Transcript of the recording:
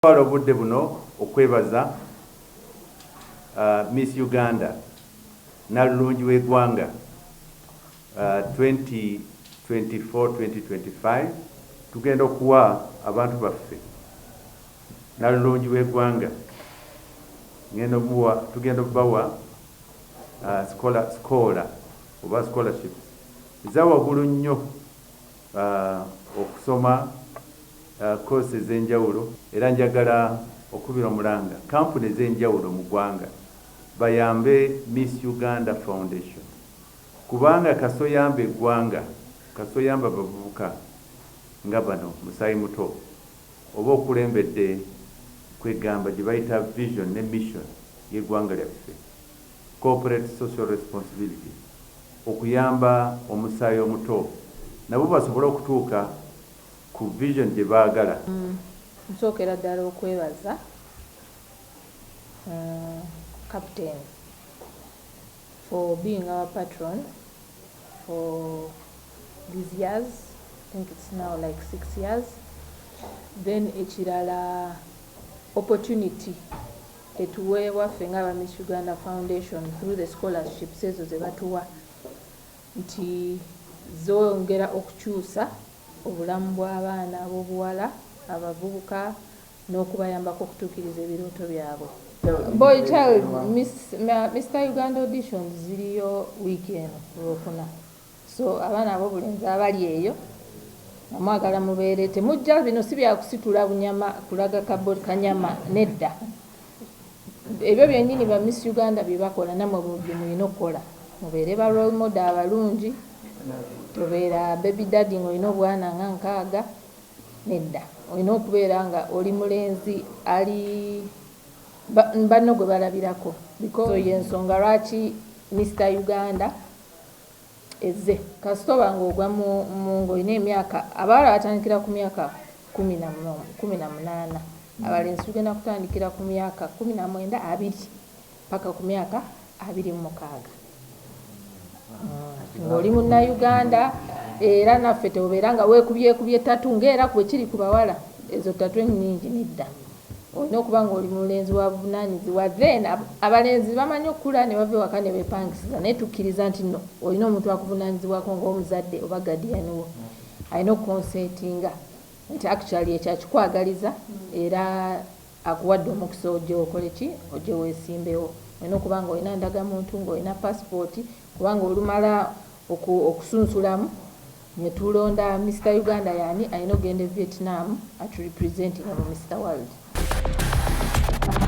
Twala obudde buno okwebaza Miss Uganda, nalulungi w'eggwanga 2024-2025. Tugenda okuwa abantu baffe nalulungi w'eggwanga, ngenda omuwa, tugenda okubawa scholar oba scholarships eza waggulu nnyo okusoma course ez'enjawulo. Era njagala okubira omulanga kampuni ez'enjawulo mu ggwanga bayambe Miss Uganda Foundation, kubanga kasoyamba eggwanga, kasoyamba abavubuka nga bano musaayi muto oba okulembedde kwegamba gye bayita vision ne mission y'eggwanga lyaffe, corporate social responsibility, okuyamba omusaayi omuto nabo basobole okutuuka ku vision gye baagala. Nsookera ddala okwebaza Captain for being our patron for these years. I think it's now like 6 years. Then ekirala, opportunity etuweebwa ffe nga Miss Uganda Foundation through the scholarships ezo ze batuwa, nti zongera okukyusa obulamu bw'abaana ab'obuwala, abavubuka, n'okubayambako okutuukiriza ebirooto byabwe. Boy child Miss, Mr Uganda auditions ziriyo wiiki eno ku Lwokuna, so abaana ab'obulenzi abali eyo nga mwagala mubeere, temujja, bino si byakusitula bunyama, kulaga kabo kanyama, nedda. Ebyo byennyini ba Miss Uganda bye bakola, nammwe bye mulina okukola. Mubeere ba role model abalungi. Tobeera baby daddy ng'olina obwana nga 60, nedda. Olina okubeera nga oli mulenzi ali banno gwe balabirako, because yensonga lwaki Mr Uganda ezze. Kasita oba ng'ogwa mu ng'olina emyaka, abawala batandikira ku myaka 18, abalenzi tugenda kutandikira ku myaka 19, 20, paka ku myaka 26. Ng'oli Munnayuganda, era naffe teobeera nga weekubyekubye tattoo, ng'era bwe kiri ku bawala, ezo tattoo ennyingi, nedda. Olina okuba nga oli mulenzi wa buvunaanyizibwa. Then abalenzi bamanyi okukula ne bava ewaka ne beepangisiza, naye tukkiriza nti nno olina omuntu akuvunaanyizibwako ng'omuzadde oba guardian wo, alina okuconsentinga nti actually ekyo akikwagaliza era akuwadde omukisa ojje okole ki, ojje weesimbewo. Olina okuba nga olina ndagamuntu, ng'olina passport, kubanga olumala okusunsulamu ne tulonda Mr Uganda, yani alina okugenda e Vietnam aturepresentinga mu Mr World.